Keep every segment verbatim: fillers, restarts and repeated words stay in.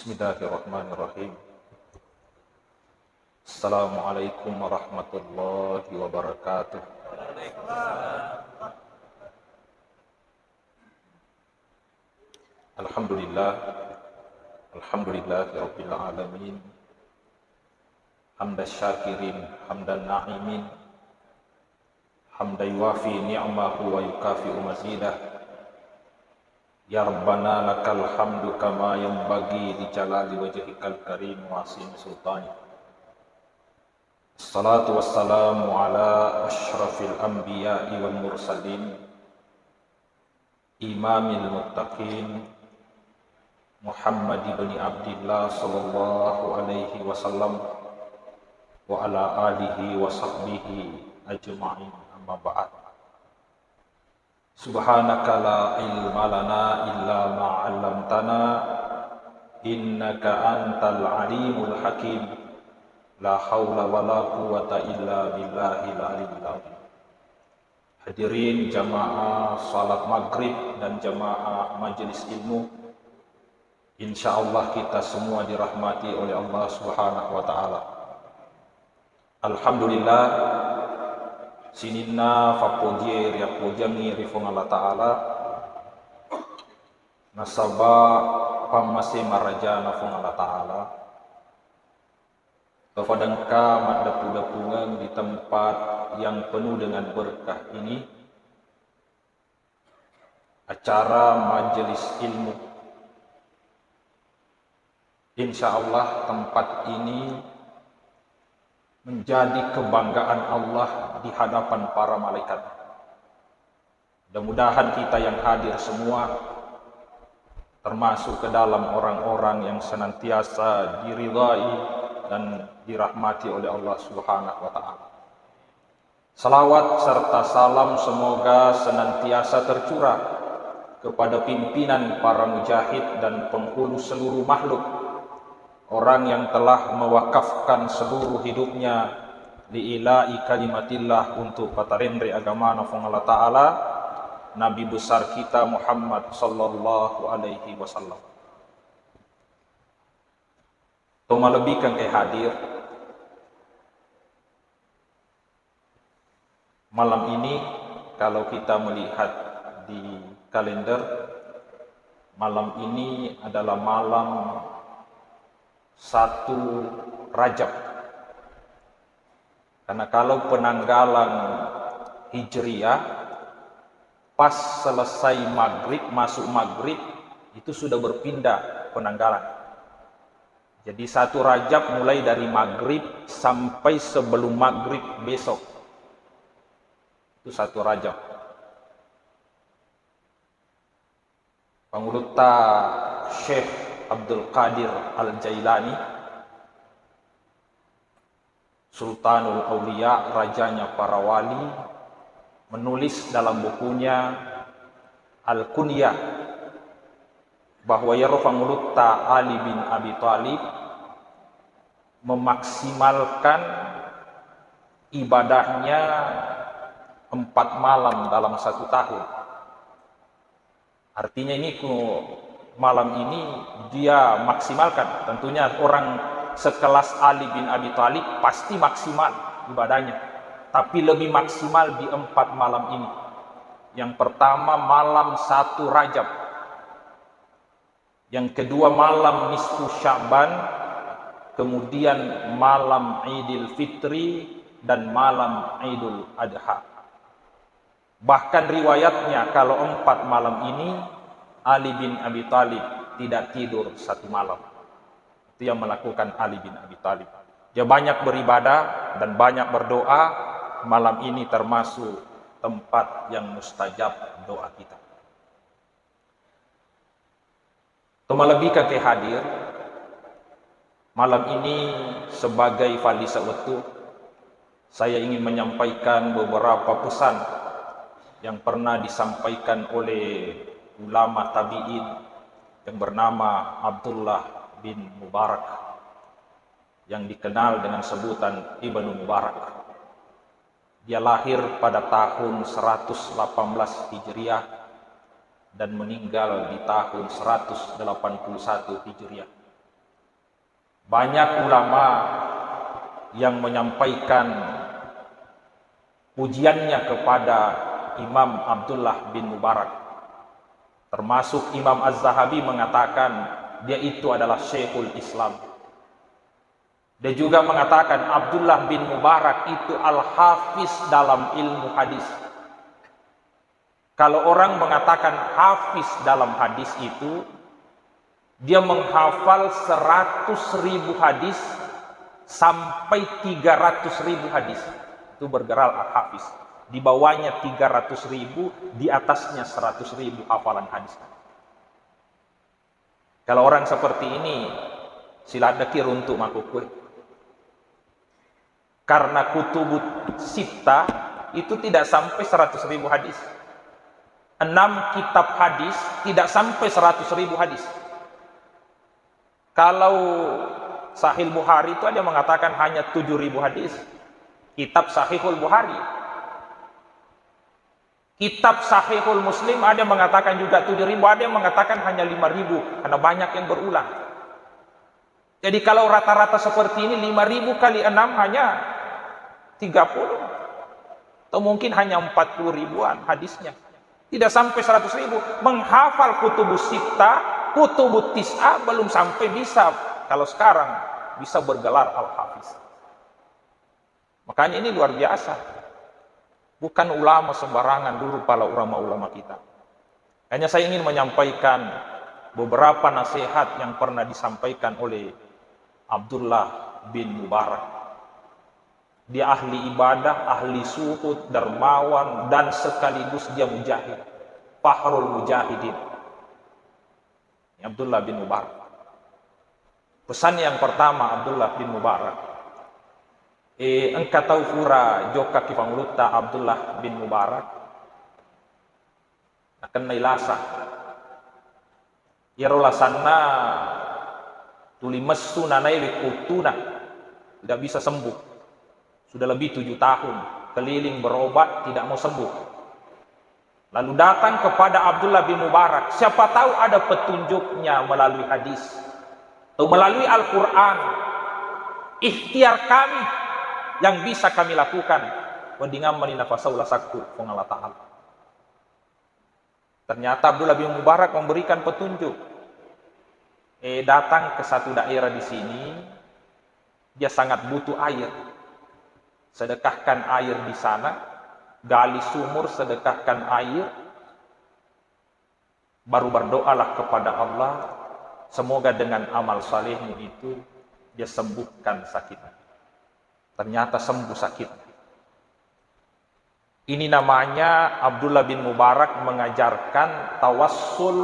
Bismillahirrahmanirrahim. Assalamualaikum warahmatullahi wabarakatuh. Alhamdulillah. Alhamdulillahi rabbil alamin. Hamdan syakirin, hamdan na'imin. Hamdan yuwafi ni'amahu wa yukafi'u mazidah. Ya Rabbana lakal hamdu kama yanbaghi li jalali wajhikal karim wa azimi sultanik. Assalatu wassalamu ala asyrafil anbiya'i wal mursalin, imamil muttaqin, Muhammad ibni Abdillah sallallahu alaihi wasallam, wa ala alihi wa sahbihi ajma'in, amma ba'd. Subhanaka la ilma lana illa ma 'allamtana, innaka antal alimul hakim. La haula wala quwwata illa billahil aliyyil azim. Hadirin jamaah salat maghrib dan jamaah majelis ilmu, insya Allah kita semua dirahmati oleh Allah Subhanahu wa Ta'ala. Alhamdulillah, sininna fappojie riappojangi ri Fuang Allah Ta'ala, nasaba pammase marajana Fuang Allah Ta'ala, tofadengka maddepu-depungeng di tempat yang penuh dengan berkah ini, acara majelis ilmu. Insya Allah tempat ini menjadi kebanggaan Allah di hadapan para malaikat. Mudah-mudahan kita yang hadir semua termasuk ke dalam orang-orang yang senantiasa diridhai dan dirahmati oleh Allah Subhanahu wa Ta'ala. Salawat serta salam semoga senantiasa tercurah kepada pimpinan para mujahid dan penghulu seluruh makhluk, orang yang telah mewakafkan seluruh hidupnya li'ila'i kalimatillah, untuk patarenre agamana Fuang Allah Ta'ala, Nabi besar kita Muhammad sallallahu alaihi wasallam. To malebbikeng ke hadir, malam ini, kalau kita melihat di kalender, malam ini adalah malam satu Rajab. Karena kalau penanggalan Hijriah, pas selesai maghrib, masuk maghrib, itu sudah berpindah penanggalan. Jadi satu Rajab mulai dari maghrib sampai sebelum maghrib besok. Itu satu Rajab. Pangulutta Syekh Abdul Qadir Al-Jailani, Sultanul Aulia, rajanya para wali, menulis dalam bukunya Al-Kunyah bahwa iyaro Pangulutta Ali bin Abi Thalib memaksimalkan ibadahnya empat malam dalam satu tahun. Artinya ini ku malam ini dia maksimalkan. Tentunya orang sekelas Ali bin Abi Thalib pasti maksimal ibadahnya. Tapi lebih maksimal di empat malam ini. Yang pertama malam satu Rajab. Yang kedua malam nisfu Sya'ban. Kemudian malam Idul Fitri dan malam Idul Adha. Bahkan riwayatnya, kalau empat malam ini, Ali bin Abi Thalib tidak tidur satu malam. Itu yang melakukan Ali bin Abi Thalib. Dia banyak beribadah dan banyak berdoa. Malam ini termasuk tempat yang mustajab doa kita. To malebbikeng ke hadir, malam ini sebagai falisa wettu, saya ingin menyampaikan beberapa pesan yang pernah disampaikan oleh ulama tabi'in yang bernama Abdullah bin Mubarak, yang dikenal dengan sebutan Ibnu Mubarak. Dia lahir pada tahun seratus delapan belas Hijriah dan meninggal di tahun seratus delapan puluh satu Hijriah. Banyak ulama yang menyampaikan pujiannya kepada Imam Abdullah bin Mubarak. Termasuk Imam Az-Zahabi mengatakan dia itu adalah Syekhul Islam. Dia juga mengatakan Abdullah bin Mubarak itu al-hafiz dalam ilmu hadis. Kalau orang mengatakan hafiz dalam hadis itu, dia menghafal seratus ribu hadis sampai tiga ratus ribu hadis. Itu bergelar al-hafiz. Di bawahnya tiga ratus ribu, di atasnya seratus ribu hafalan hadis. Kalau orang seperti ini, siladdeki runtu' makkukue. Karena kutubut sitta itu tidak sampai seratus ribu hadis. Enam kitab hadis tidak sampai seratus ribu hadis. Kalau Sahih Bukhari itu ada yang mengatakan hanya tujuh ribu hadis. Kitab Sahihul Bukhari. Kitab Sahihul Muslim ada yang mengatakan juga tujuh ribu, ada yang mengatakan hanya lima ribu, karena banyak yang berulang. Jadi kalau rata-rata seperti ini, lima ribu kali enam hanya tiga puluh. Atau mungkin hanya empat puluh ribuan hadisnya. Tidak sampai seratus ribu. Menghafal kutubus sitta, kutubut tis'a belum sampai bisa. Kalau sekarang bisa bergelar al-hafiz. Makanya ini luar biasa. Bukan ulama sembarangan dulu para ulama-ulama kita. Hanya saya ingin menyampaikan beberapa nasihat yang pernah disampaikan oleh Abdullah bin Mubarak. Dia ahli ibadah, ahli zuhud, dermawan, dan sekaligus dia mujahid. Fahrul mujahidin. Ini Abdullah bin Mubarak. Pesan yang pertama Abdullah bin Mubarak. Eh, engka tau fura jokka ki pangulutta Abdullah bin Mubarak. Nakennai lasa. Iyaro lasanna tuli messu nanae wekkuttuna. Tidak bisa sembuh. Sudah lebih tujuh tahun keliling berobat, tidak mau sembuh. Lalu datang kepada Abdullah bin Mubarak, siapa tahu ada petunjuknya melalui hadis atau melalui Al-Quran. Ikhtiar kami yang bisa kami lakukan. Weddingang mani nafasau lasakku, Puang Allah Ta'ala. Ternyata Abdullah bin Mubarak memberikan petunjuk. Eh, datang ke satu daerah di sini, dia sangat butuh air. Sedekahkan air di sana, gali sumur, sedekahkan air, baru berdoalah kepada Allah, semoga dengan amal salehmu itu dia sembuhkan sakitnya. Ternyata sembuh sakitnya. Ini namanya Abdullah bin Mubarak mengajarkan tawassul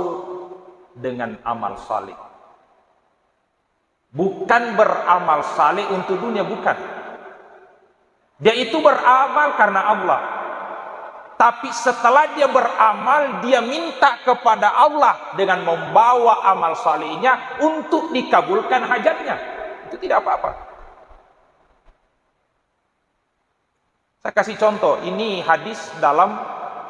dengan amal saleh. Bukan beramal saleh untuk dunia, bukan. Dia itu beramal karena Allah. Tapi setelah dia beramal, dia minta kepada Allah dengan membawa amal salehnya untuk dikabulkan hajatnya. Itu tidak apa-apa. Saya kasih contoh, ini hadis dalam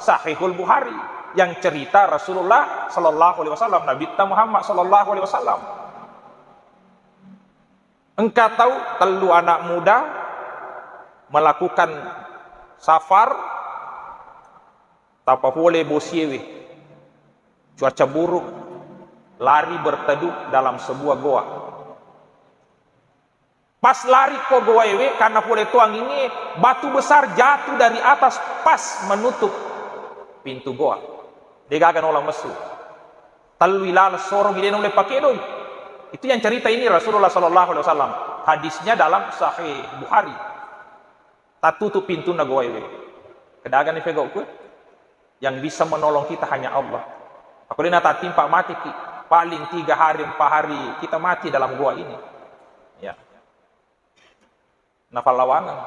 Sahihul Bukhari yang cerita Rasulullah sallallahu alaihi wasallam, Nabi Muhammad sallallahu alaihi wasallam. Engka tau tellu anak muda melakukan safar, tappa pole bosiewe, cuaca buruk, lari berteduh dalam sebuah goa. Pas lari ko goaewe, karena pole to angingnge, batu besar jatuh dari atas pas menutup pintu goa. Degaga naola messu. Tellui laleng sorongi de naulle pakedoi. Itu yang cerita ini Rasulullah sallallahu alaihi wasallam. Hadisnya dalam Sahih Bukhari. Tattutup pintunna goaewe. Kedagani pegau kue? Yang bisa menolong kita hanya Allah. Apabila natattimpa mati ki, paling tiga hari, empat hari kita mati dalam goa ini. Ya. Nafallawangeng.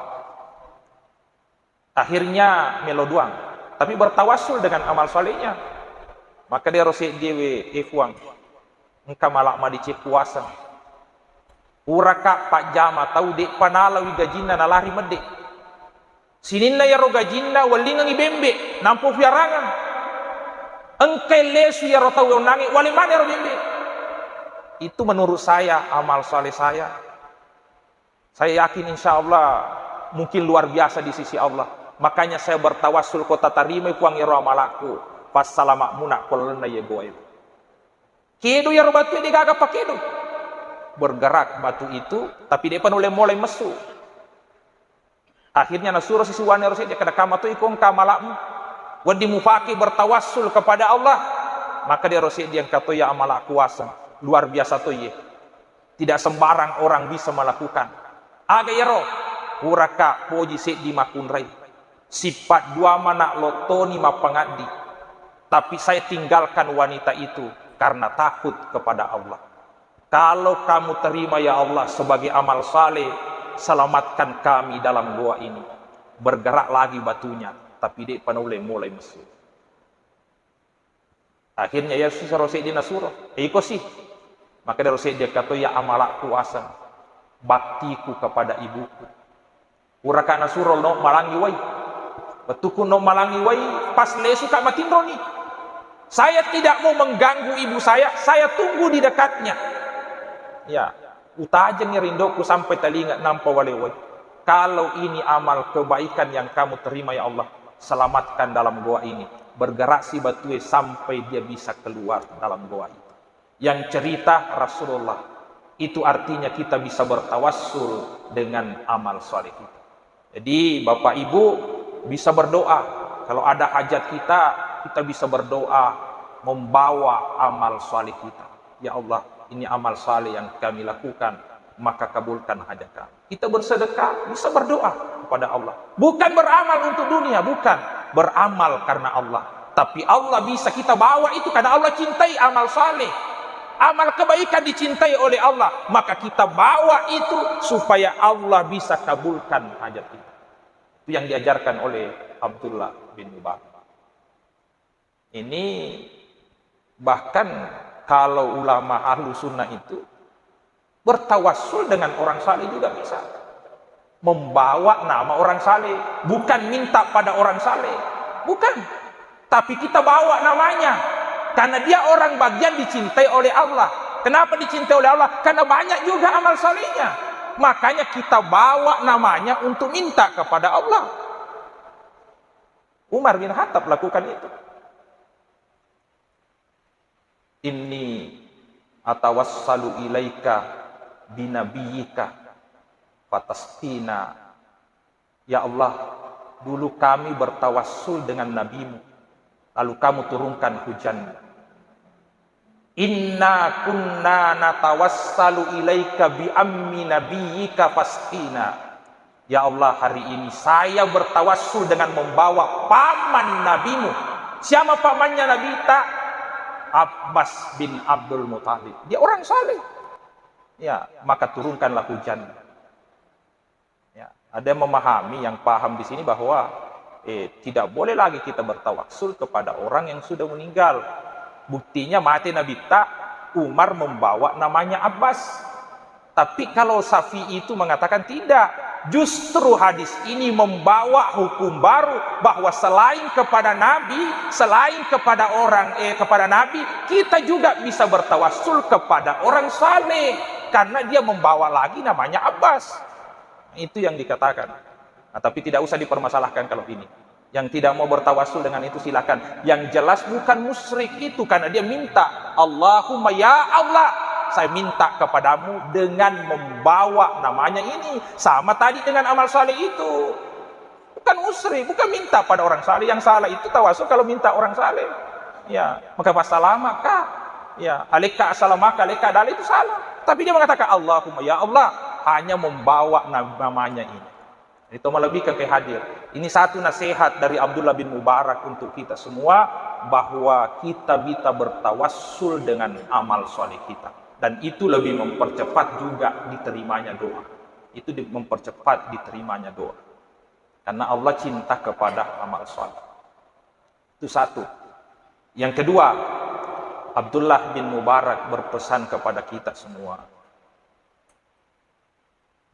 Akhirnya melo doang. Tapi bertawassul dengan amal solehnya. Maka dia rose diewe, eh Puang, engka mala madeceng puasa. Puraka pajjama tau, de'pa nalawi gajinna, nalari medde. Sininna iyaro gajinna wellingengngi bembe, nampa ufiarangeng. Engkai lesu iyaro tau onnangnge, wale maneng iyaro bembe. Itu menurut saya amal saleh saya. Saya yakin insya Allah mungkin luar biasa di sisi Allah. Makanya saya bertawassul, ko tatarimai Puang ero amalakku, passalama'muna ko lalenna iye goe. Kedo iyaro batu, de gaga pakedo. Bergerak batu itu, tapi de'pa nulle molai messu. Akhirnya nasuro si siwane ro seddi, kada kama to iko engka amalakmu. Wedding mufake bertawassul kepada Allah. Maka dia ro seddi engka to ya amalakku aseng. Luar biasa to iye. Tidak sembarang orang bisa melakukan. Aga iyaro? Puraka poji seddi makkunrai. Sippa dua mana lottoni mappangaddi. Tapi saya tinggalkan wanita itu karena takut kepada Allah. Kalau kamu terima ya Allah sebagai amal saleh, selamatkan kami dalam goa ini. Bergerak lagi batunya, tapi de'pa naulle mulai messu. Akhirnya Yesus ro seddi nasuro, "Iko si." Maka dia ro seddi engka to ya amalakku aseng, baktiku kepada ibuku. Puraka nasuro no malangi wai. Wettukku no malangi wai, pas lesuka matinroni. Saya tidak mau mengganggu ibu saya, saya tunggu di dekatnya. Ya, utajengi rindokku sampai talinga nampa wale wai. Kalau ini amal kebaikan yang kamu terima ya Allah, selamatkan dalam goa ini. Bergerak si batue sampai dia bisa keluar dalam goa itu. Yang cerita Rasulullah. Itu artinya kita bisa bertawassul dengan amal saleh kita. Jadi, Bapak Ibu bisa berdoa. Kalau ada hajat kita, kita bisa berdoa membawa amal saleh kita. "Ya Allah, ini amal saleh yang kami lakukan, maka kabulkan hajat kami." Kita bersedekah, bisa berdoa kepada Allah. Bukan beramal untuk dunia, bukan. Beramal karena Allah. Tapi Allah bisa kita bawa itu karena Allah cintai amal saleh. Amal kebaikan dicintai oleh Allah, maka kita bawa itu supaya Allah bisa kabulkan hajat kita. Itu yang diajarkan oleh Abdullah bin Mubarak. Ini bahkan kalau ulama ahlu sunnah itu bertawassul dengan orang saleh juga bisa. Membawa nama orang saleh, bukan minta pada orang saleh. Bukan. Tapi kita bawa namanya. Karena dia orang bagian dicintai oleh Allah. Kenapa dicintai oleh Allah? Karena banyak juga amal salehnya. Makanya kita bawa namanya untuk minta kepada Allah. Umar bin Khattab lakukan itu. "Inni atawassalu ilaika binabiyyika fatasqina." Ya Allah, dulu kami bertawassul dengan nabimu, lalu kamu turunkan hujan. "Inna kunna natawassalu ilaika bi ammi nabiyyika fasqina." Ya Allah, hari ini saya bertawassul dengan membawa paman nabimu. Siapa pamannya Nabi ta? Abbas bin Abdul Muthalib. Dia orang saleh. Ya, maka turunkanlah hujan. Ya, ada yang memahami, yang paham di sini bahwa, eh, tidak boleh lagi kita bertawassul kepada orang yang sudah meninggal. Buktinya mati Nabi ta, Umar membawa namanya Abbas. Tapi kalau Syafi'i itu mengatakan tidak. Justru hadis ini membawa hukum baru bahwa selain kepada Nabi, selain kepada orang, eh, kepada Nabi, kita juga bisa bertawassul kepada orang saleh karena dia membawa lagi namanya Abbas. Itu yang dikatakan. Nah, tapi tidak usah dipermasalahkan kalau ini. Yang tidak mau bertawassul dengan itu silakan. Yang jelas bukan musyrik itu karena dia minta, "Allahumma ya Allah, saya minta kepadamu dengan membawa namanya ini." Sama tadi dengan amal saleh itu. Bukan musyrik, bukan minta pada orang saleh. Yang salah itu tawassul kalau minta orang saleh. Ya, maka pas salama kah? Ya, aleka salamaka, aleka dalil itu salah. Tapi dia mengatakan, "Allahumma ya Allah," hanya membawa nam-, namanya ini. Itu melebihi ke hadir. Ini satu nasihat dari Abdullah bin Mubarak untuk kita semua, bahwa kita bisa bertawassul dengan amal soleh kita. Dan itu lebih mempercepat juga diterimanya doa. Itu di-, mempercepat diterimanya doa. Karena Allah cinta kepada amal soleh. Itu satu. Yang kedua, Abdullah bin Mubarak berpesan kepada kita semua.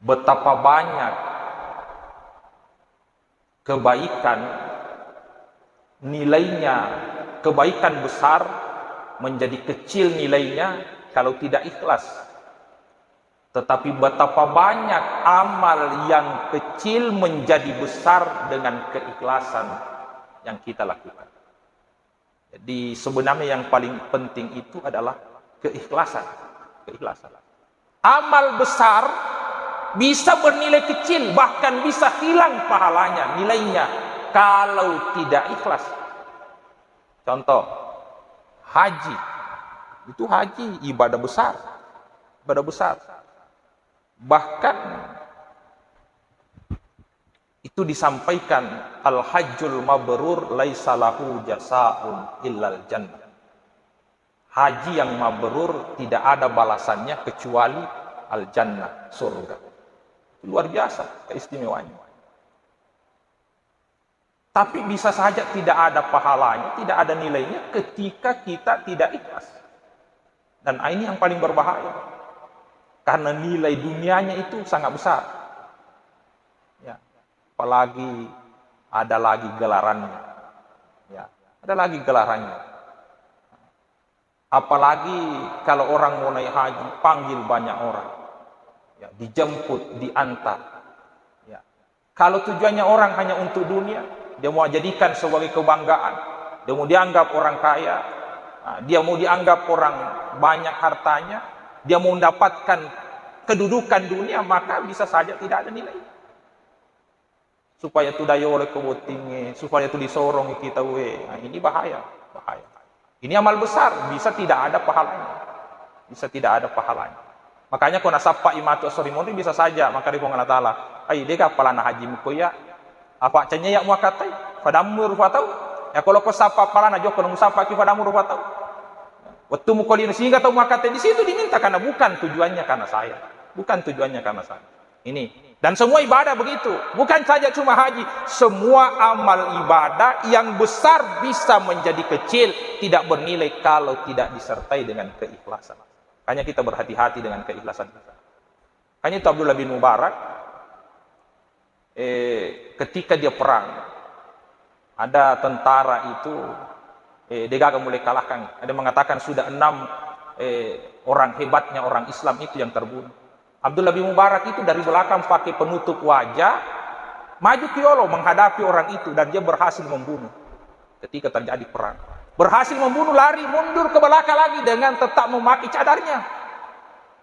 Betapa banyak kebaikan, nilainya, kebaikan besar menjadi kecil nilainya kalau tidak ikhlas. Tetapi betapa banyak amal yang kecil menjadi besar dengan keikhlasan yang kita lakukan. Jadi sebenarnya yang paling penting itu adalah keikhlasan. Keikhlasan. Amal besar bisa bernilai kecil, bahkan bisa hilang pahalanya, nilainya, kalau tidak ikhlas. Contoh, haji. Itu haji ibadah besar. Ibadah besar. Bahkan itu disampaikan, "Al-hajjul mabrur laisa lahu jasaun illal jannah." Haji yang mabrur tidak ada balasannya kecuali al-jannah, surga. Luar biasa keistimewaannya. Tapi bisa saja tidak ada pahalanya, tidak ada nilainya ketika kita tidak ikhlas. Dan ini yang paling berbahaya. Karena nilai dunianya itu sangat besar. Ya, apalagi ada lagi gelarannya. Ya, ada lagi gelarannya. Apalagi kalau orang mau naik haji, panggil banyak orang. Ya, dijemput, diantar. Ya. Kalau tujuannya orang hanya untuk dunia, dia mau jadikan sebagai kebanggaan, dia mau dianggap orang kaya, nah, dia mau dianggap orang banyak hartanya, dia mau mendapatkan kedudukan dunia, maka bisa saja tidak ada nilai. Supaya tu dayolo ko bottingnge, supaya tu disorongi kita we. Nah, ini bahaya, bahaya. Ini amal besar, bisa tidak ada pahalanya. Bisa tidak ada pahalanya. Makanya ko nasappa imatu asori monri bisa saja makari Puang Allah Taala. Ai, dega palana haji muko ya. Apa canya ya muakatai? Fadammu rufa tau. Ya kalau ko sapa palana joko nung sapa ki fadammu rufa tau. Waktu muko lino sehingga tau muakatai di situ diminta karena bukan tujuannya karena saya. Bukan tujuannya karena saya. Ini. Dan semua ibadah begitu. Bukan saja cuma haji, semua amal ibadah yang besar bisa menjadi kecil, tidak bernilai kalau tidak disertai dengan keikhlasan. Makanya kita berhati-hati dengan keikhlasan kita. Makanya itu Abdullah bin Mubarak, eh, ketika dia perang, ada tentara itu, eh, degaga mulai kalahkan. Ada mengatakan sudah enam, eh, orang hebatnya orang Islam itu yang terbunuh. Abdullah bin Mubarak itu dari belakang pakai penutup wajah, maju ke yolo menghadapi orang itu dan dia berhasil membunuh. Ketika terjadi perang, berhasil membunuh, lari mundur ke belakang lagi dengan tetap memakai cadarnya.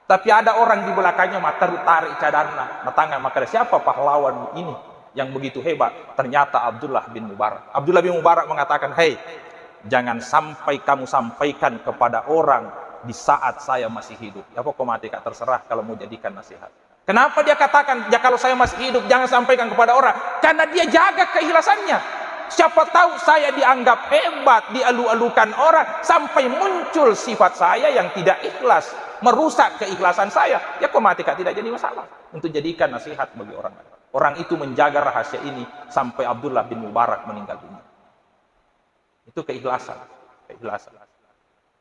Tapi ada orang di belakangnya, mataru tarik cadarna, matanya maka siapa pahlawan ini yang begitu hebat? Ternyata Abdullah bin Mubarak. Abdullah bin Mubarak mengatakan, "Hei, jangan sampai kamu sampaikan kepada orang di saat saya masih hidup." Ya pokok mati, Kak, terserah kalau mau jadikan nasihat. Kenapa dia katakan, "Ya, kalau saya masih hidup, jangan sampaikan kepada orang"? Karena dia jaga keikhlasannya. Siapa tahu saya dianggap hebat, dialu-alukan orang, sampai muncul sifat saya yang tidak ikhlas, merusak keikhlasan saya. Ya, kok mati, Kak, tidak jadi masalah. Untuk jadikan nasihat bagi orang lain. Orang itu menjaga rahasia ini sampai Abdullah bin Mubarak meninggal dunia. Itu keikhlasan, keikhlasan.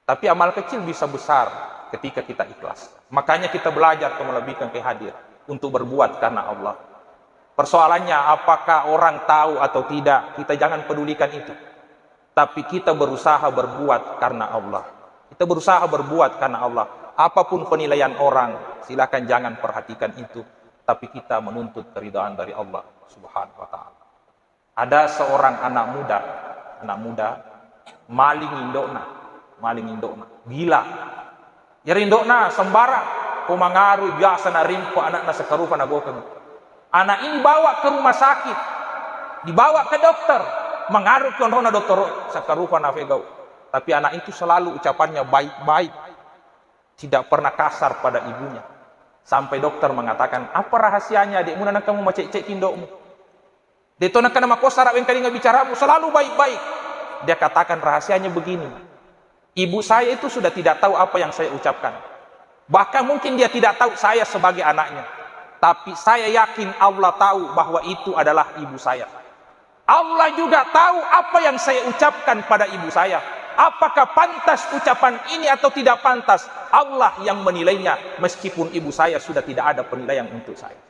Tapi amal kecil bisa besar ketika kita ikhlas. Makanya kita belajar atau melebihkan ke hadir untuk berbuat karena Allah. Persoalannya, apakah orang tahu atau tidak, kita jangan pedulikan itu. Tapi kita berusaha berbuat karena Allah. Kita berusaha berbuat karena Allah. Apapun penilaian orang, silakan jangan perhatikan itu. Tapi kita menuntut keridhaan dari Allah Subhanahu wa Ta'ala. Ada seorang anak muda, anak muda, maling indokna, maling indokna, gila. Jadi indokna sembarang, ko mangaru biasa narimpo anakna sekarupa nagokeng. Anak ini bawa ke rumah sakit, dibawa ke dokter, mangaru ke onrona dokter sekarupa nafegau. Tapi anak itu selalu ucapannya baik-baik. Tidak pernah kasar pada ibunya. Sampai dokter mengatakan, "Apa rahasianya adikmu, nanang kamu macek-cek indokmu? Deto nakana makosa rak wengkalinga bicaramu, selalu baik-baik." Dia katakan, "Rahasianya begini. Ibu saya itu sudah tidak tahu apa yang saya ucapkan. Bahkan mungkin dia tidak tahu saya sebagai anaknya. Tapi saya yakin Allah tahu bahwa itu adalah ibu saya." Allah juga tahu apa yang saya ucapkan pada ibu saya. Apakah pantas ucapan ini atau tidak pantas? Allah yang menilainya, meskipun ibu saya sudah tidak ada penilaian untuk saya.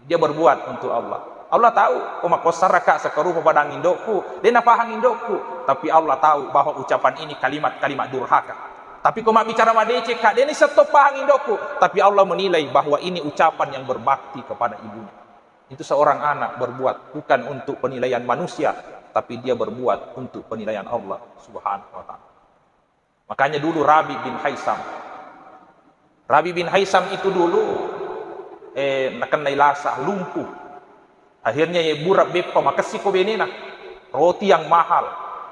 Dia berbuat untuk Allah. Allah tahu, oh, makosa raka sekarupa padang indokku, dia nafahang indokku. Tapi Allah tahu bahwa ucapan ini kalimat-kalimat durhaka. Tapi ko mabbicara madeceng, Kak, de' naisseng to pahang indokku, tapi Allah menilai bahwa ini ucapan yang berbakti kepada ibunya. Itu seorang anak berbuat bukan untuk penilaian manusia, tapi dia berbuat untuk penilaian Allah Subhanahu wa Ta'ala. Makanya dulu Rabi bin Haisam, Rabi bin Haisam itu dulu, eh, nakennai lasa, lumpuh. Akhirnya yebbureng beppa makessing ko benena. Roti yang mahal.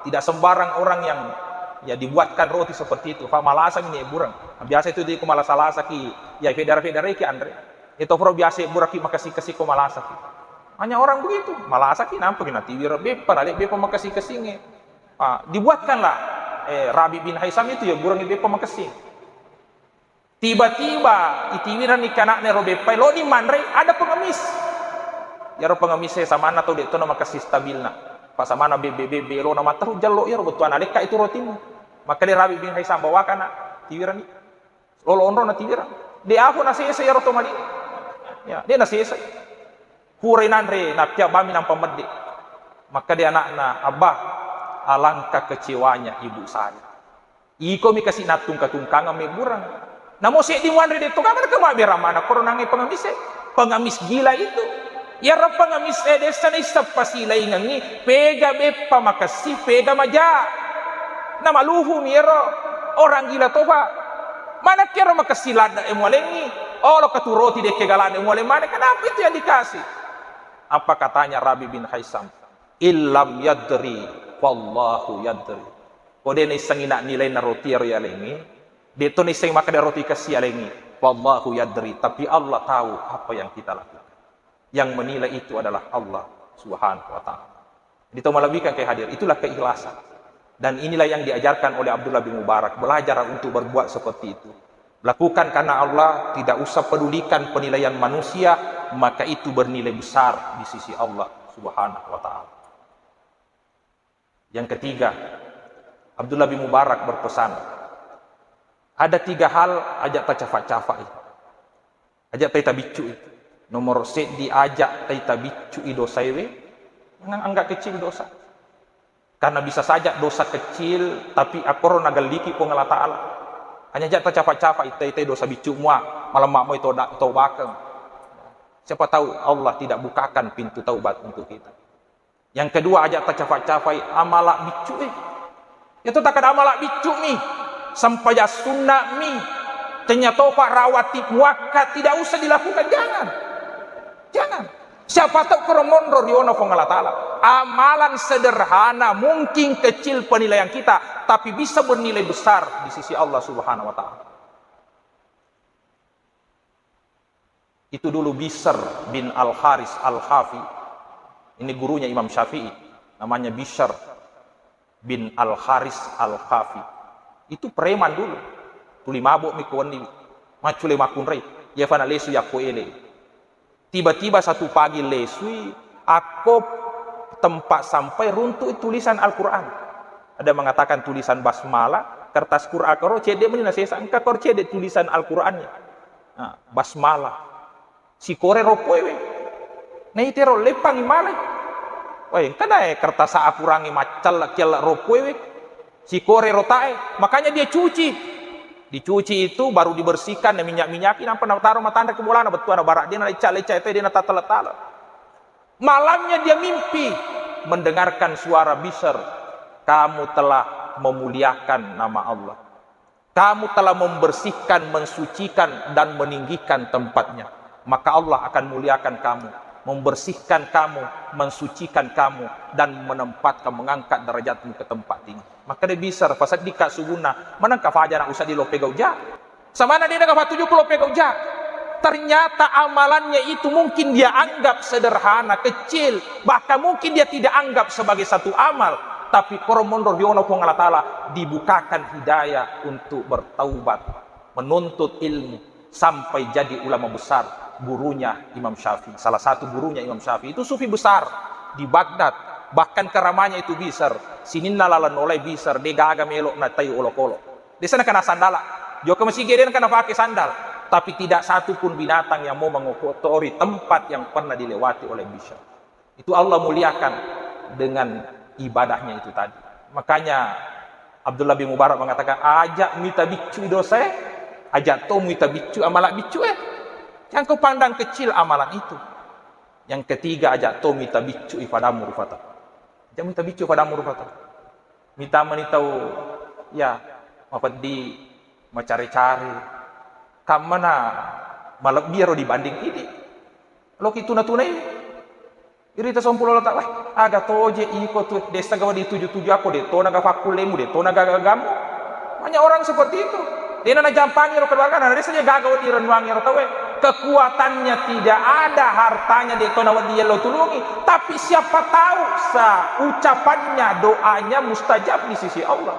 Tidak sembarang orang yang, ya, dibuatkan roti seperti itu. Fa malasami ni yebbureng. Biasa itu di ko malasa-lasaki, ya, fedara-fedara ki anre. Itu pro biasa yebburaki makessing-kessing ko malasaki. Hanya orang begitu, malasaki, nampa ki natiwireng beppa, nale beppa makessing-kessingnge. Ah, dibuatkanlah, eh, Rabi bin Haisam itu yebbureng beppa makessing. Tiba-tiba itiwireng ni kanakna ro beppa, lo ni manre, ada pengemis. Yaro pengemis e samanna tau de' to na makessing stabilna. Pas samanna bebbe-bebbe, lo na matteru jallo yaro bettuanna, lekka itu rotimu. Makkeda Rabi bin Haisam, bawakana, tiwireng ni. Lolo onro natiwireng. De' afu nasesa yaro to mali. Ya, de' nasesa. Pura nanre, napia bami nampa medde. Makkeda anakna, "Abba, alangkah kecewanya ibu saya. Iko mi kasi natungka-tungkangeng mebbureng. Namo seddi muanre de' to gaga ke mabbera mana koronangnge pengemis e. Pengemis gila itu." Iyaro pengemis e dessa naisseng pasilaingengngi, pega beppa makessing, pega maja. Namaluhumi iyaro orang gila tofa. Manakkiaro makessing ladde' e mualengngi, olo katu roti dekke galanna mualeng maneng, kenapa itu yang dikasih? Apa katanya Rabi bin Haisam? "Illam yadri, wallahu yadri." Ko de' naissengngi na nilainna roti iyaro yalengngi, de' to naissengngi makkeda roti kessing yalengngi, wallahu yadri, tapi Allah tahu apa yang kita lakukan. Yang menilai itu adalah Allah Subhanahu wa Ta'ala. Jadi, to malebbikan ke hadir, itulah keikhlasan. Dan inilah yang diajarkan oleh Abdullah bin Mubarak, belajar untuk berbuat seperti itu. Lakukan karena Allah, tidak usah pedulikan penilaian manusia, maka itu bernilai besar di sisi Allah Subhanahu wa Ta'ala. Yang ketiga, Abdullah bin Mubarak berpesan, ada tiga hal aja' tacafa-cafai. Aja' tai tabiccui. Nomor seddi, aja' tai tabiccui dosaewe, jangan anggap kecil dosa. Karena bisa saja dosa kecil, tapi akkoro nagelliki Puang Allah Ta'ala. Hanya aja' tacafa-cafa, itai-itai dosa biccu mua, malemma moi toda-, tobakeng. Siapa tahu Allah tidak bukakan pintu taubat untuk kita. Yang kedua, aja' tacafa-cafai amala biccu e. Itu takkeda amala biccu mi, sempajang sunna mi, tenya tofa rawatib muakkat, tidak usah dilakukan, jangan. Jangan. Siapa tahu koro monro riona Puang Allah Ta'ala. Amalan sederhana, mungkin kecil penilaian kita, tapi bisa bernilai besar di sisi Allah Subhanahu wa Ta'ala. Itu dulu Bishr bin Al-Haris Al-Khafi. Ini gurunya Imam Syafi'i, namanya Bishr bin Al-Haris Al-Khafi. Itu preman dulu. Tuli mabok mi ko wenni, maccule makkunrai. Iya fana lesu yakko ele. Tiba-tiba satu pagi lesui, akko tempat sampai runtu'i tulisan Al-Quran. Ada mengatakan tulisan basmalah, kertas Quran koro cedde' meni nasesa, engka koro cedde' tulisan Al-Qurannya. Nah, basmalah. Sikore ropoewe. Naitero leppangi malai. Wai, engka nae kertas Al-Qurangnge maccalla-kialla ropoewe. Sikore rotae, makanya dia cuci. Dicuci itu baru dibersihkan, naminyak-minyaki, nampa nataro matanre ke bolana, bettuanna bara', de' nalecca-lecca itu, de' natatala-tala. Malamnya dia mimpi mendengarkan suara Bishr, "Kamu telah memuliakan nama Allah. Kamu telah membersihkan, mensucikan, dan meninggikan tempatnya. Maka Allah akan muliakan kamu, membersihkan kamu, mensucikan kamu, dan menempatkan, mengangkat derajatmu ke tempat tinggi." Makkeda Bishr, paseddikka subunna, manengka faja na usaddi lo pegau ja. Samana de' nagapatuju lo pegau ja. Ternyata amalannya itu mungkin dia anggap sederhana, kecil, bahkan mungkin dia tidak anggap sebagai satu amal. Tapi koro monro riona Puang Allah Ta'ala, dibukakan hidayah untuk bertaubat, menuntut ilmu, sampai jadi ulama besar, gurunya Imam Syafi'i. Salah satu gurunya Imam Syafi'i itu sufi besar di Baghdad. Bahkan keramanya itu Bishr, sininna laleng nolai Bishr, de' gaga melo' natai olokolo. De' sana kena sandala. Jokka masigi de' na kena pake sandal. Tapi tidak satu pun binatang yang mau mengotori tempat yang pernah dilewati oleh Bishr. Itu Allah muliakan dengan ibadahnya itu tadi. Makanya Abdullah bin Mubarak mengatakan, "Ajak mita biccu dosae, ajak to mita biccu amala biccu eh. Jangan kau pandang kecil amalan itu. Yang ketiga, ajak to mita biccu ifadamu rufata. Ajak mita biccu ifadamu rufata. Mita mani tau, ya, mapeddi, macari-cari. Kammana malebbi ero dibanding idi. Loki tuna-tunai." Irita sompulo lata, "Wah, aga toje iko tu, dessa gawa dituju-tuju ako, de tona ga fakkullemu, de tona ga gagammu." Banyak orang seperti itu. Dena najampangi ro keluarga, na dessa je gaga wedding rennuangi ro tauwe. Kekuatannya tidak ada, hartanya de tona wedding yello tulungi. Tapi siapa tahu sa ucapannya, doanya mustajab di sisi Allah.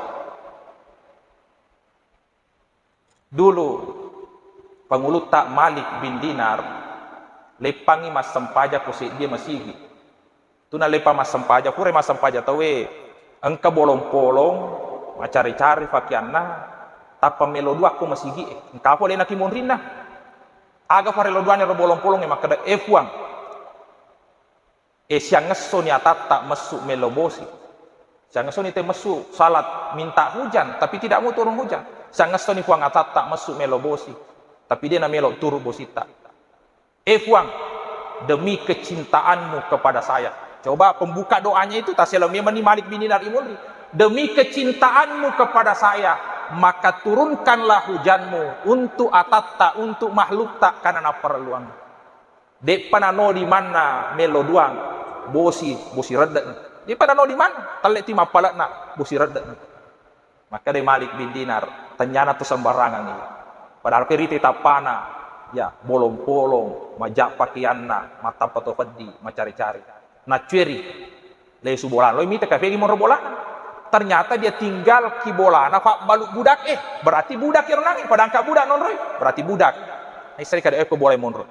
Dulu, pangulutta Malik bin Dinar, leppangngi massempajang ko seddie masigi. Tu naleppang massempajang, pura massempajang tauwe, engka bolong-polong, macari-cari fakianna, tappa melo dua ko masigi e. Engka pole naki monrinna. Aga farelo duanna ro bolong-polong e makkeda, "Eh, Fuang, eh, siangngessoni atatta messu melo bosi. Siangngessoni te messu salat minta hujan, tapi tidak mau turun hujan. Siangngessoni Fuang atatta messu melo bosi, tapi de namelo turu bositta. Eh, Fuang, demi kecintaanmu kepada saya." Coba pembuka doanya itu, taselo memang ni Malik bin Dinar imunri. "Demi kecintaanmu kepada saya, maka turunkanlah hujanmu untuk atatta, untuk makhlukta, karena naparelluang." De'pa nanodi manna melo duang, bosi, bosi redde'ni. De'pa nanodi manna, telle'ti mappale'na, bosi redde'ni. Makkeda Malik bin Dinar, "Tennyana tu sembarangan iya. Padahal ko rite tappana, ya, bolong-polong, maja pakeanna, mattappa to peddi, macari-cari. Naccueri, lesu bolana, loi mita kafegi monro bolana. Ternyata dia tinggal ki bolana, fabbalu budak, eh, berarti budak ero nangi, padahal engka budak nonroi, berarti budak." Naisseng kada eko bolai monro.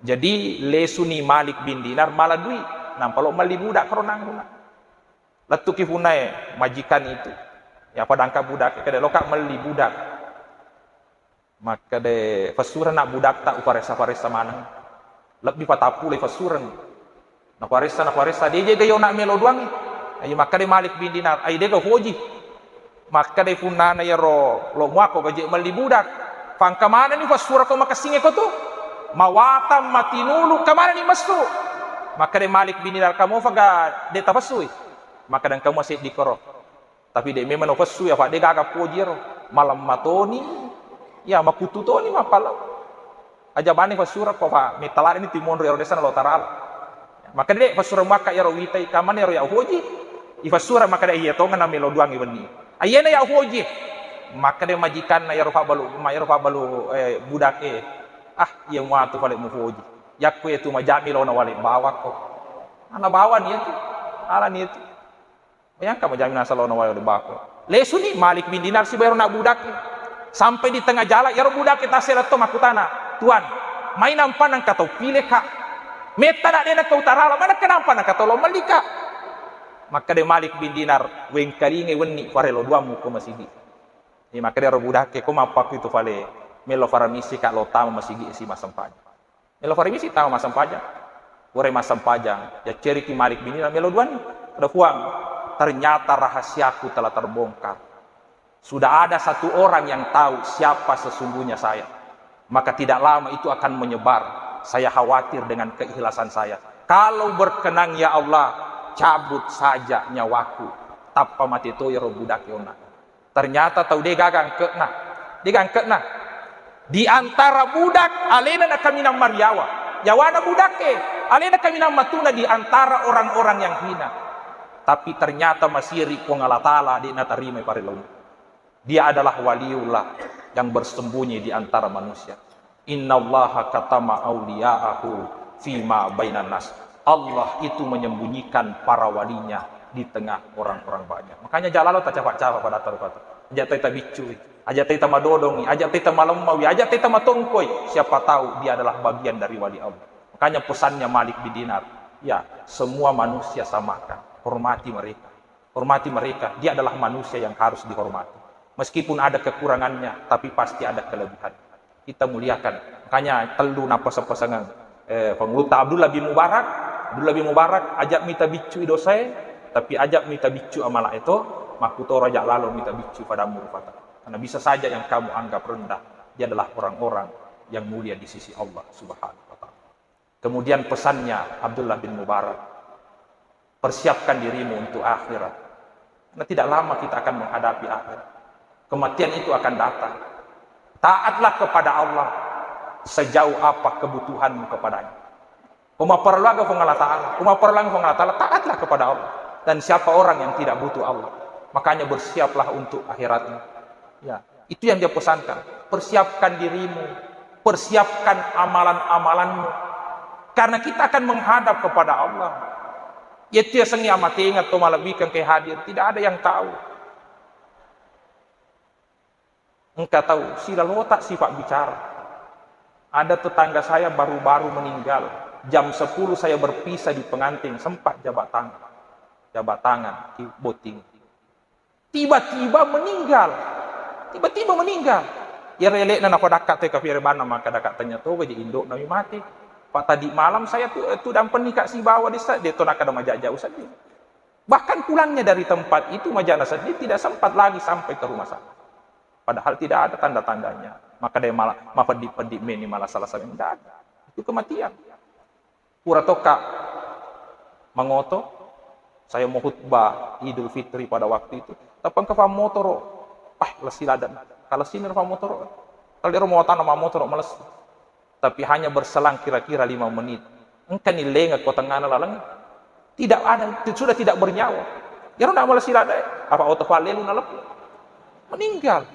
Jadi, lesuni Malik bin Dinar mala dui, nampa lo melli budak karo nangruna. Lettuki funae majikan itu. Ya, padangka budak, kede loka melli budak. Makkede, "Fessureng nak budakta, ufaressa-faressa maneng. Lebbi patappulo fessureng." Nafaressa, nafaressa, de je gayo nak melo duangi. Ayo makkede Malik bin Dinar, "Ai dega foji." Makkede punnana iyaro lo muako gaje melli budak. Fangka manani fessureng ko makessing eko tu. Mawatang matinulu, kamanani messu. Makkede Malik bin Dinar, "Kamu faga de tafessui?" Makkeda, "Engka mua seddi koro. Tapi de memang nafessu ya, fa de gaga poji ero. Malemma toni, ya, makutu toni mappallau. Aja bani fessureng ko fa, mettaladeni timonro ero desa na lo tarala." Makkeda, "De fessureng muakka ero witai, kamane ero ya ufoji?" Ifessureng makkeda, "Iya tongenna melo duangi wenni. Ayena ya ufoji." Makkeda majikanna ero fabbalu, ma ero fabbalu, eh, budak e, "Ah, iya muatu fale mufoji. Yakku itu majami lo na wale bawakko." Ana bawang iya tu. Alani itu. Bayangkan, majami naseng lo nawai de bako. Lesuni Malik bin Dinar sibawa ero nak budak. Sampai di tengah jalan, iyaro budak tasela to makkutana, "Tuan, mai nampa nangka tau pile ka? Metta nak de nangka utarala, mana kenapa nangka tau lo melli ka?" Makkede Malik bin Dinar, "Wengkalingai wenni farelo duammu ko masigi." Jadi makkede ero budak, "Ko mappaku itu fale, melo faramisi ka lo tama masigi si massempajang." Melo farimisi tama massempajang. Pura massempajang, yacceriki Malik bin Dinar melo duanni. Ada, "Fuang, ternyata rahasiaku telah terbongkar. Sudah ada satu orang yang tahu siapa sesungguhnya saya. Maka tidak lama itu akan menyebar. Saya khawatir dengan keikhlasan saya. Kalau berkenan ya Allah, cabut saja nyawaku." Tappa mate to iyaro budak onna. Ternyata tau de gaga angke'na. De gaga angke'na. Di antara budak, alena na kaminang mariawa. Yawana budakke, alena kaminang matuna di antara orang-orang yang hina. Tapi ternyata masiri Puang Allah Ta'ala, de natarima parelona. Dia adalah waliullah yang bersembunyi di antara manusia. "Innallaha katama auliya'ahu fima bainan nas." Allah itu menyembunyikan para walinya di tengah orang-orang banyak. Makanya jalalo tacapak-capak pada taruh kata. Aja teta biccui, aja teta madodongi, aja teta malemmawi, aja teta matongkoi. Siapa tahu dia adalah bagian dari wali Allah. Makanya pesannya Malik bin Dinar, ya, semua manusia samakan, hormati mereka. Hormati mereka, dia adalah manusia yang harus dihormati. Meskipun ada kekurangannya, tapi pasti ada kelebihan. Kita muliakan. Makanya tellu napasang-pasangeng, eh, pangulutta Abdullah bin Mubarak. Abdullah bin Mubarak, aja mita biccu dosae, tapi aja mita biccu amala itu. Makkutoro aja lalo mita biccu padammu rupa tau. Karena bisa saja yang kamu anggap rendah, dia adalah orang-orang yang mulia di sisi Allah Subhanahu wa Ta'ala. Kemudian pesannya Abdullah bin Mubarak, persiapkan dirimu untuk akhirat. Karena tidak lama kita akan menghadapi akhirat. Kematian itu akan datang. Taatlah kepada Allah sejauh apa kebutuhanmu kepadanya. Ko mapparelluang Puang Allah Ta'ala, ko mapparelluang Puang Allah Ta'ala, taatlah kepada Allah. Dan siapa orang yang tidak butuh Allah? Makanya bersiaplah untuk akhiratmu. Ya, itu yang dia pesankan. Persiapkan dirimu, persiapkan amalan-amalanmu. Karena kita akan menghadap kepada Allah. Yaitu ya sengi amatenga atau malebbikan ke hadir, tidak ada yang tahu. Engka tau, silalota sifat bicara. Ada tetangga saya baru-baru meninggal. Jam sepuluh saya berpisah di pengantin, sempat jabat tangan. Jabat tangan, ki-, botting. Tiba-tiba meninggal. Tiba-tiba meninggal. Ya relekna napadakka te kafir bana, maka dakka tanya to, baje indok nami mati. Pak, tadi malam saya tu, tu dampeng nikah si bawa desa, dia to nakada majak jauh saja. Bahkan pulangnya dari tempat itu, majana sedih, tidak sempat lagi sampai ke rumah sakit. Padahal tidak ada tanda-tandanya. Maka dia malah mapeddi-peddi meni, malah salah-salah, tidak ada. Itu kematian. Pura tokka mangoto, saya mau khutbah Idul Fitri pada waktu itu. Tappa engka fa motoro, ah, lesi ladang. Kalau sini fa motoro, kalau dia mau tanah motoro, males. Tapi hanya berselang kira-kira lima menit. Engka nillenga ko tengana laleng, tidak ada, sudah tidak bernyawa. Iyaro ndak mala silada, apa oto fallelu naleppu. Meninggal.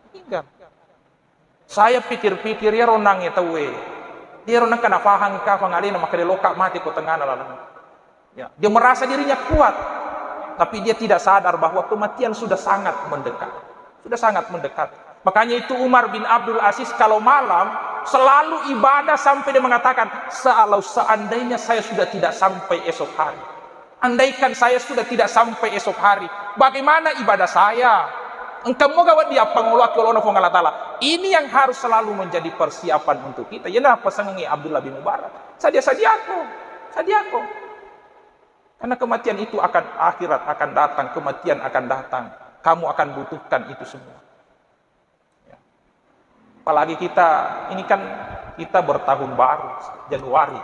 Meninggal. Saya pikir-pikir, iyaro nangnge tauwe, iyaro nengka nafahang ka fangalena, maka dia loka mati ko tengana laleng. Ya, dia merasa dirinya kuat, tapi dia tidak sadar bahwa kematian sudah sangat mendekat. Sudah sangat mendekat. Makanya itu Umar bin Abdul Aziz kalau malam selalu ibadah sampai dia mengatakan, "Kalau seandainya saya sudah tidak sampai esok hari. Andaikan saya sudah tidak sampai esok hari, bagaimana ibadah saya?" Engka moga wedding appangoloaki olona Puang Allah Ta'ala. Ini yang harus selalu menjadi persiapan untuk kita. Iyana pasengengngi Abdullah bin Mubarak. Sadia-sadiako. Sadiako. Karena kematian itu akan, akhirat akan datang, kematian akan datang. Kamu akan butuhkan itu semua. Ya. Apalagi kita, ini kan kita bertahun baru, Januari,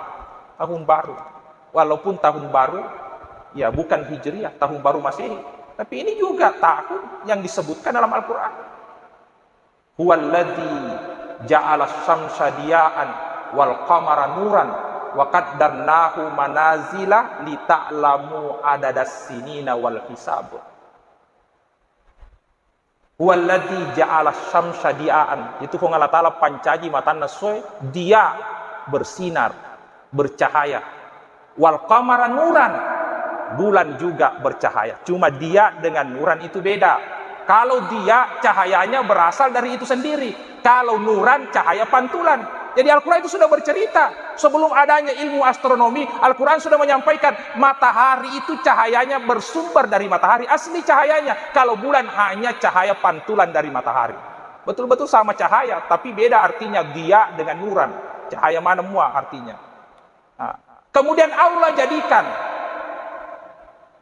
tahun baru. Walaupun tahun baru, ya, bukan Hijriah, tahun baru Masehi. Tapi ini juga tahun yang disebutkan dalam Al-Quran. Huwallazi ja'ala syamsa diya'an wal qamara nuran wa qaddarnahu manazila lita'lamu adadas sinina wal hisab. Huwallazi ja'ala syamsa diya'an. Itu Puang Allah Ta'ala pancaji matanna soe, dia, bersinar, bercahaya. Wal qamara nuran, bulan juga bercahaya. Cuma dia dengan nuran itu beda. Kalau dia, cahayanya berasal dari itu sendiri. Kalau nuran, cahaya pantulan. Jadi Al-Quran itu sudah bercerita. Sebelum adanya ilmu astronomi, Al-Quran sudah menyampaikan matahari itu cahayanya bersumber dari matahari, asli cahayanya. Kalau bulan hanya cahaya pantulan dari matahari. Betul-betul sama cahaya, tapi beda artinya dia dengan nuran. Cahaya mana mua artinya. Nah, kemudian Allah jadikan,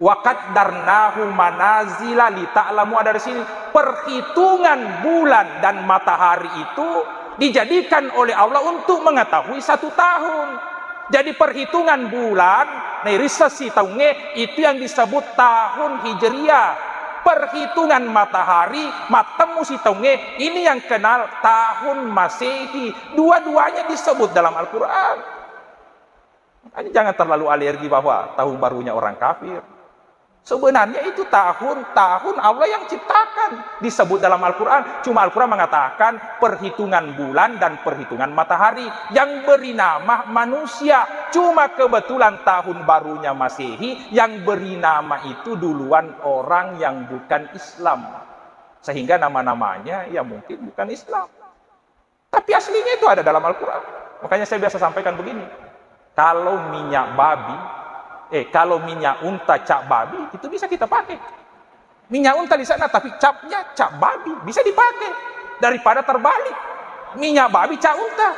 "Wa qaddarnahu manazila lita'lamu," ada di sini, perhitungan bulan dan matahari itu dijadikan oleh Allah untuk mengetahui satu tahun. Jadi perhitungan bulan, nairisseng sitaungnge, itu yang disebut tahun Hijriah. Perhitungan matahari, mattemmu sitaungnge, ini yang kenal tahun Masehi. Dua-duanya disebut dalam Al-Quran. Makanya jangan terlalu alergi bahwa tahun barunya orang kafir. Sebenarnya itu tahun, tahun Allah yang ciptakan. Disebut dalam Al-Quran. Cuma Al-Quran mengatakan perhitungan bulan dan perhitungan matahari yang beri nama manusia. Cuma kebetulan tahun barunya Masehi, yang beri nama itu duluan orang yang bukan Islam. Sehingga nama-namanya ya mungkin bukan Islam. Tapi aslinya itu ada dalam Al-Quran. Makanya saya biasa sampaikan begini, kalau minyak babi, eh, kalau minyak unta cap babi, itu bisa kita pakai. Minyak unta di sana, tapi capnya cap babi, bisa dipakai. Daripada terbalik, minyak babi cap unta.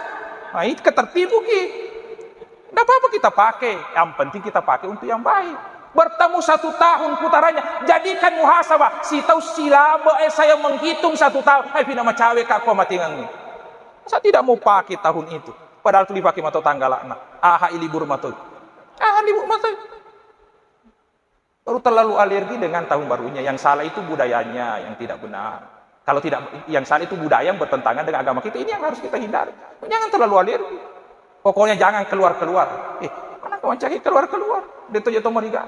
Nah, itu ketertibu ki. Nggak apa-apa kita pakai, yang penting kita pakai untuk yang baik. Bertemu satu tahun putarannya, jadikan muhasabah. Sitau silabe, eh, saya menghitung satu tahun. Hai, pina macawe ka ko matingangi. Saya tidak mau pakai tahun itu. Padahal tu dipakai mato tanggalakna. Aha, libur mato. Aha, libur mato. Baru terlalu alergi dengan tahun barunya. Yang salah itu budayanya yang tidak benar. Kalau tidak, yang salah itu budaya yang bertentangan dengan agama kita. Ini yang harus kita hindari. Jangan terlalu alergi. Pokoknya jangan keluar-keluar. Eh, mana kau cari keluar-keluar? Dia tuh jatuh mariga.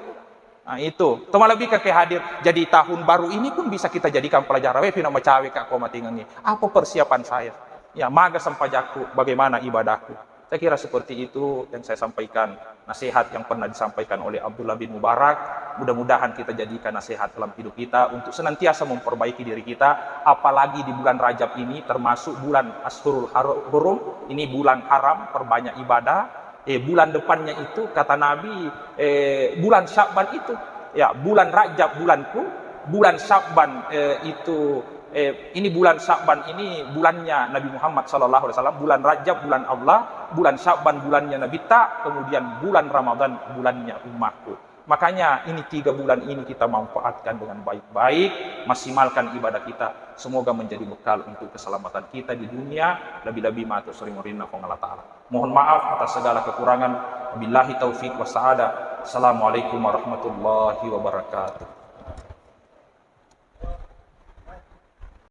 Nah, itu. Itu malah bikin kayak hadir. Jadi tahun baru ini pun bisa kita jadikan pelajaran. Weh, pina macawe ka ko matingangi. Apa persiapan saya? Ya, maga sempajakku, bagaimana ibadahku? Saya kira seperti itu yang saya sampaikan, nasihat yang pernah disampaikan oleh Abdullah bin Mubarak. Mudah-mudahan kita jadikan nasihat dalam hidup kita untuk senantiasa memperbaiki diri kita, apalagi di bulan Rajab ini, termasuk bulan Ashurul Har-, Hurum, ini bulan haram, perbanyak ibadah. Eh, bulan depannya itu, kata Nabi, eh, bulan Sya'ban itu. Ya, bulan Rajab bulanku, bulan Sya'ban, eh, itu, eh, ini bulan Sya'ban ini bulannya Nabi Muhammad sallallahu alaihi wasallam, bulan Rajab bulan Allah, bulan Sya'ban bulannya Nabi ta, kemudian bulan Ramadan bulannya umatku. Makanya ini tiga bulan ini kita manfaatkan dengan baik-baik, maksimalkan ibadah kita. Semoga menjadi bekal untuk keselamatan kita di dunia, lebih-lebih matu sering rinna Puang Allah Ta'ala. Mohon maaf atas segala kekurangan. Wabillahi taufiq wa sa'adah. Assalamualaikum warahmatullahi wabarakatuh.